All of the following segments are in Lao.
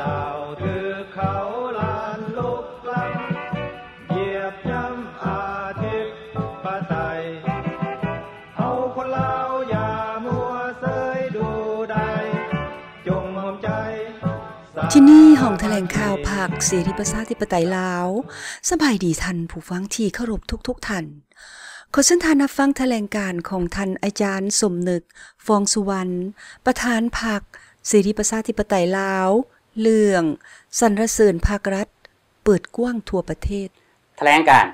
ລາວຖືກເຂົາລ້ານລຸກລ້ຳ ຢຽບຢ່ຳອະທິປະໄຕ ເຮົາຄົນລາວຢ່າມົວເຊີຍດູດາຍ ຈົ່ງຮ່ວມໃຈ ທີ່ນີ້ຫ້ອງຖະແຫຼງຂ່າວພັກເສລີປະຊາທິປະໄຕລາວ. ສະບາຍດີທ່ານຜູ້ຟັງທີ່ເຄົາລົບທຸກໆທ່ານ. ຂໍເຊີນທ່ານຮັບຟັງຖະແຫຼງການຂອງທ່ານອາຈານສົມນຶກ ຟອງສຸວັນ ປະທານພັກເສລີປະຊາທິປະໄຕລາວ ເລື່ອງສັນລະເສີນພັກລັດເປີດກວ້າງທົ່ວປະເທດ. ຖະແຫຼງການ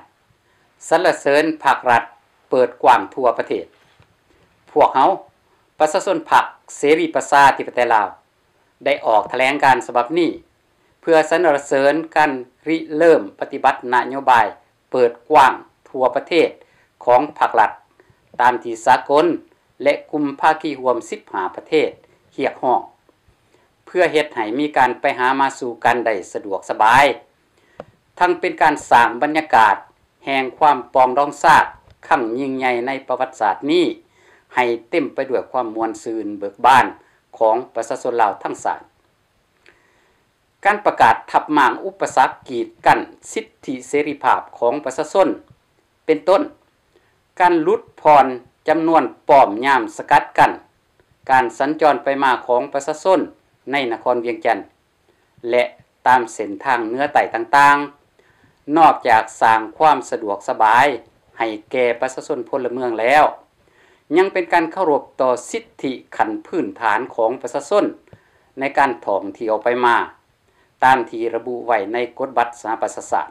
ສັນລະເສີນພັກລັດເປີດກວ້າງທົ່ວປະເທດ. ພວກເຮົາ ປະຊາຊົນພັກເສລີປະຊາທິປະໄຕລາວ ໄດ້ອອກຖະແຫຼງການສະບັບນີ້ ເພື່ອສັນລະເສີນການລິເລີ່ມປະຕິບັດນະໂຍບາຍເປີດກວ້າງທົ່ວປະເທດຂອງພັກລັດ ຕາມທີ່ສາກົນ ແລະ ກຸ່ມພາຄີຮ່ວມສິບຫ້າປະເທດຮຽກຮ້ອງ ເພື່ອເຮັດໃຫ້ມີການໄປຫາມາສູ່ກັນໄດ້ສະດວກສະບາຍ, ທັງເປັນການສ້າງບັນຍາກາດແຫ່ງຄວາມປອງດອງຊາດຄັ້ງຍິ່ງໃຫຍ່ໃນປະຫວັດສາດນີ້ ໃຫ້ເຕັມໄປດ້ວຍຄວາມມ່ວນຊື່ນເບີກບານຂອງປະຊາຊົນລາວທັງຊາດ. ການປະກາດທັບມ້າງອຸປະສັກກີດກັ້ນສິດທິເສລີພາບຂອງປະຊາຊົນ ເປັນຕົ້ນ ການຫຼຸດຜ່ອນຈຳນວນປ້ອມຍາມສະກັດກັ້ນການສັນຈອນໄປມາຂອງປະຊາຊົນໃນນະຄອນວຽງຈັນ ແລະ ຕາມເສັ້ນທາງເໜືອໃຕ້ຕ່າງໆ, ນອກຈາກສ້າງຄວາມສະດວກສະບາຍໃຫ້ແກ່ປະຊາຊົນພົນລະເມືອງແລ້ວ, ຍັງເປັນການເຄົາລົບຕໍ່ສິດທິຂັ້ນພື້ນຖານຂອງປະຊາຊົນໃນການທ່ອງທ່ຽວໄປມາ, ຕາມທີ່ລະບຸໄວ້ໃນກົດບັດສະຫະປະຊາຊາດ.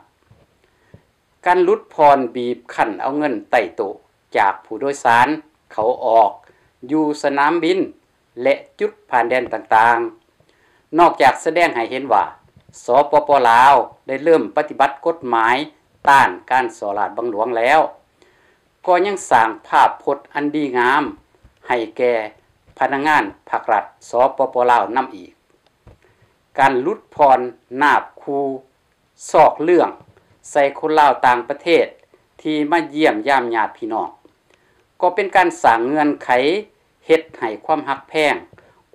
ການຫຼຸດຜ່ອນບີບຂັ້ນເອົາເງິນໃຕ້ໂຕະຈາກຜູ້ໂດຍສານເຂົ້າອອກຢູ່ສະໜາມບິນ ແລະ ຈຸດຜ່ານແດນຕ່າງໆ, ນອກຈາກສະແດງໃຫ້ເຫັນວ່າ ສປປ ລາວ ໄດ້ເລີ່ມປະຕິບັດກົດໝາຍຕ້ານການສໍ້ລາດບັງຫຼວງແລ້ວ, ກໍຍັງສ້າງພາບພົດອັນດີງາມໃຫ້ແກ່ພະນັກງານພັກລັດ ສປປ ລາວ ນຳອີກ. ການຫຼຸດຜ່ອນນາບຂູ່ ຊອກເລື່ອງໃສ່ຄົນລາວຕ່າງປະເທດທີ່ມາຢ້ຽມຢາມຍາດພີ່ນ້ອງ, ກໍເປັນການສ້າງເງື່ອນໄຂເຮັດໃຫ້ຄວາມຮັກແພງ,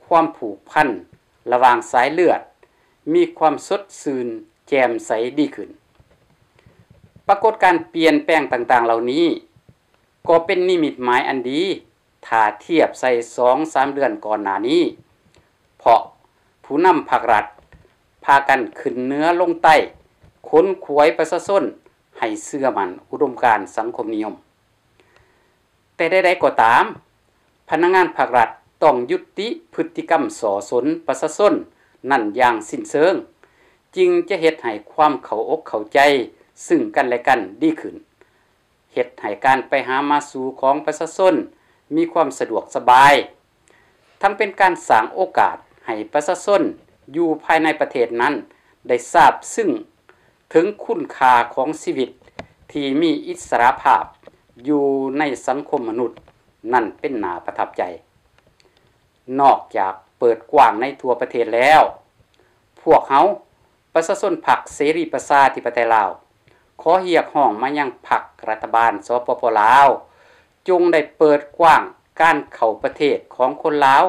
ຄວາມຜູກພັນລະຫວ່າງສາຍເລືອດ ມີຄວາມສົດຊື່ນແຈ່ມໃສດີຂຶ້ນ. ປາກົດການປ່ຽນແປງຕ່າງໆເຫຼົ່ານີ້ ກໍເປັນນິມິດໝາຍອັນດີ ຖ້າທຽບໃສ່ສອງສາມເດືອນກ່ອນໜ້ານີ້, ເພາະຜູ້ນຳພັກລັດພາກັນຂຶ້ນເໜືອລົງໃຕ້, ຂົນຂວາຍປະຊາຊົນໃຫ້ເຊື່ອໝັ້ນອຸດົມການສັງຄົມນິຍົມ. ແຕ່ໃດໆກໍຕາມ, ພະນັກງານພັກລັດຕ້ອງຍຸຕິພຶດຕິກຳສໍ້ສົນປະຊາຊົນນັ້ນຢ່າງສິ້ນເຊີງ, ຈຶ່ງຈະເຮັດໃຫ້ຄວາມເຂົ້າອົກເຂົ້າໃຈຊຶ່ງກັນແລະກັນດີຂຶ້ນ. ເຮັດໃຫ້ການໄປຫາມາສູ່ຂອງປະຊາຊົນມີຄວາມສະດວກສະບາຍ, ທັງເປັນການສ້າງໂອກາດໃຫ້ປະຊາຊົນຢູ່ພາຍໃນປະເທດນັ້ນໄດ້ຊາບຊຶ້ງເຖິງຄຸນຄ່າຂອງຊີວິດທີ່ມີອິດສະຫຼະພາບຢູ່ໃນສັງຄົມມະນຸດນັ້ນເປັນໜ້າປະທັບໃຈ. ນອກຈາກເປີດກວ້າງໃນທົ່ວປະເທດແລ້ວ, ພວກເຮົາ ປະຊາຊົນພັກເສລີປະຊາທິປະໄຕລາວ ຂໍຮຽກຮ້ອງມາຍັງພັກລັດຖະບານ ສປປ ລາວ ຈົ່ງໄດ້ເປີດກວ້າງການເຂົ້າປະເທດຂອງຄົນລາວ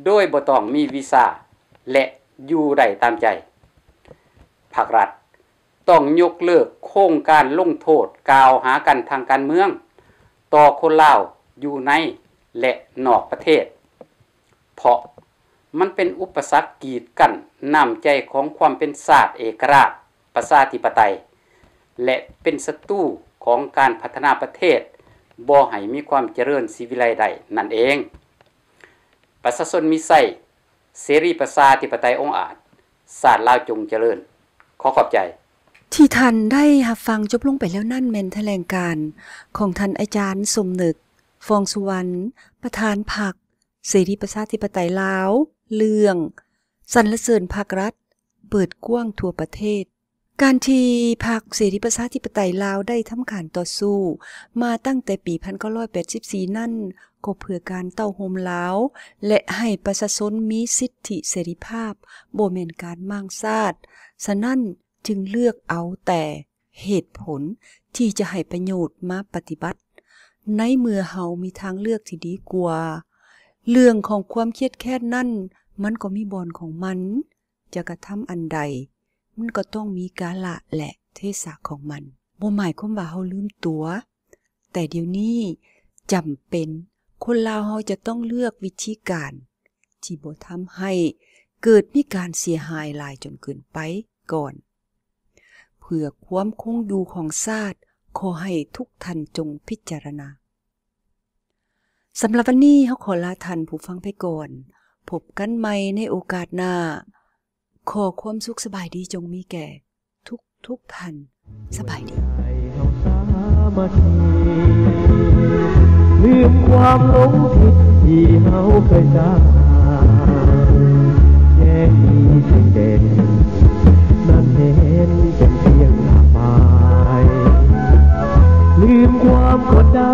ໂດຍບໍ່ຕ້ອງມີວີຊາ ແລະ ຢູ່ໄດ້ຕາມໃຈ. ພັກລັດ ຕ້ອງຍົກເລີກໂຄງການລົງໂທດກ່າວຫາກັນທາງການເມືອງຕໍ່ຄົນລາວຢູ່ໃນ ແລະ ນອກປະເທດ, ເພາະມັນເປັນອຸປະສັກກີດກັ້ນນ້ຳໃຈຂອງຄວາມເປັນຊາດເອກະລາດປະຊາທິປະໄຕ ແລະ ເປັນສັດຕູຂອງການພັດທະນາປະເທດ ບໍ່ໃຫ້ມີຄວາມຈະເລີນສີວິໄລໄດ້ນັ້ນເອງ. ປະຊາຊົນມີໄຊ, ເສລີປະຊາທິປະໄຕອົງອາດ, ຊາດລາວຈົ່ງຈະເລີນ. ຂໍຂອບໃຈ. ທີ່ທ່ານໄດ້ຮັບຟັງຈົບລົງໄປແລ້ວນັ້ນ ແມ່ນຖະແຫຼງການຂອງທ່ານອາຈານສົມນຶກ ຟອງສຸວັນ ປະທານພັກເສລີປະຊາທິປະໄຕລາວ ເລື່ອງສັນລະເສີນພັກລັດເປີດກວ້າງທົ່ວປະເທດ. ການທີ່ພັກເສລີປະຊາທິປະໄຕລາວໄດ້ທຳການຕໍ່ສູ້ມາຕັ້ງແຕ່ປີພັນເກົ້າຮ້ອຍແປດສິບສີ່ນັ້ນ ກໍເພື່ອການເຕົ້າໂຮມລາວ ແລະ ໃຫ້ປະຊາຊົນມີສິດທິເສລີພາບ, ບໍ່ແມ່ນການມ້າງຊາດ. ສະນັ້ນຈຶ່ງເລືອກເອົາແຕ່ເຫດຜົນທີ່ຈະໃຫ້ປະໂຫຍດມາປະຕິບັດ, ໃນເມື່ອເຮົາມີທາງເລືອກທີ່ດີກວ່າ. ເລື່ອງຂອງຄວາມຄຽດແຄ້ນນັ້ນ ມັນກໍມີບ່ອນຂອງມັນ. ຈະກະທຳອັນໃດ ມັນກໍຕ້ອງມີກາລະ ແລະ ເທສະຂອງມັນ. ບໍ່ໝາຍຄວາມວ່າເຮົາລືມຕົວ, ແຕ່ດຽວນີ້ຈຳເປັນ, ຄົນລາວເຮົາຈະຕ້ອງເລືອກວິທີການທີ່ບໍ່ທຳໃຫ້ເກີດມີການເສຍຫາຍຫຼາຍຈົນເກີນໄປກ່ອນ. ເພື່ອຄວາມຄົງຢູ່ຂອງຊາດ, ຂໍໃຫ້ທຸກທ່ານຈົ່ງພິຈາລະນາ. ສຳລັບວັນນີ້ເຮົາຂໍລາທ່ານຜູ້ຟັງໄປກ່ອນ. ພົບກັນໃໝ່ໃນໂອກາດໜ້າ. ຂໍຄວາມສຸກສະບາຍດີຈົ່ງມີແກ່ທຸກໆທ່ານ. ສະບາຍດີ. ໃຫ້ເຮົາສາມັກຄີ ລືມຄວາມຫຼົງຜິດທີ່ເຮົາເຄີຍສ້າງ. ແຍກມີແຕ່ແດນ ນັ້ນແມ່ນເປັນພຽງລາບປາຍ. ລືມຄວາມກົດດັ